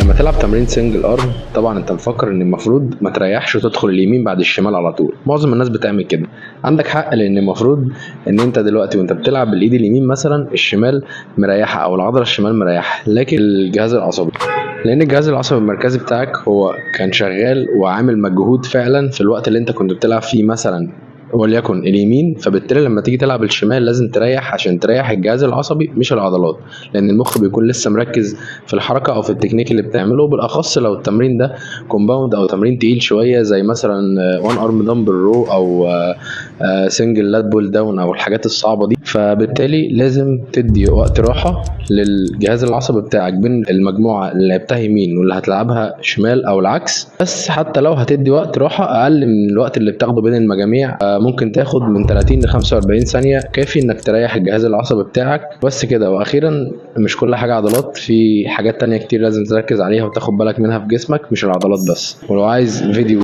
لما تلعب تمرين single arm، طبعا انت مفكر ان المفروض ما تريحش وتدخل اليمين بعد الشمال على طول. معظم الناس بتعمل كده، عندك حق، لان المفروض ان انت دلوقتي وانت بتلعب بالايد اليمين مثلا الشمال مريحه او العضلة الشمال مريحه، لكن الجهاز العصبي، لان الجهاز العصبي المركزي بتاعك هو كان شغال وعامل مجهود فعلا في الوقت اللي انت كنت بتلعب فيه مثلا وليكن اليمين، فبالتالي لما تيجي تلعب الشمال لازم تريح عشان تريح الجهاز العصبي مش العضلات، لان المخ بيكون لسه مركز في الحركة او في التكنيك اللي بتعمله، بالاخص لو التمرين ده compound او تمرين تقيل شوية زي مثلا one arm dumbbell row او single lat pull down او الحاجات الصعبة دي. فبالتالي لازم تدي وقت راحة للجهاز العصبي بتاعك بين المجموعة اللي لعبتها يمين واللي هتلعبها شمال او العكس. بس حتى لو هتدي وقت راحة اقل من الوقت اللي بتاخده بين المجاميع، ممكن تاخد من 30 ل 45 ثانية كافي انك تريح الجهاز العصبي بتاعك. بس كده. واخيرا، مش كل حاجة عضلات، في حاجات تانية كتير لازم تركز عليها وتاخد بالك منها في جسمك، مش العضلات بس. ولو عايز فيديو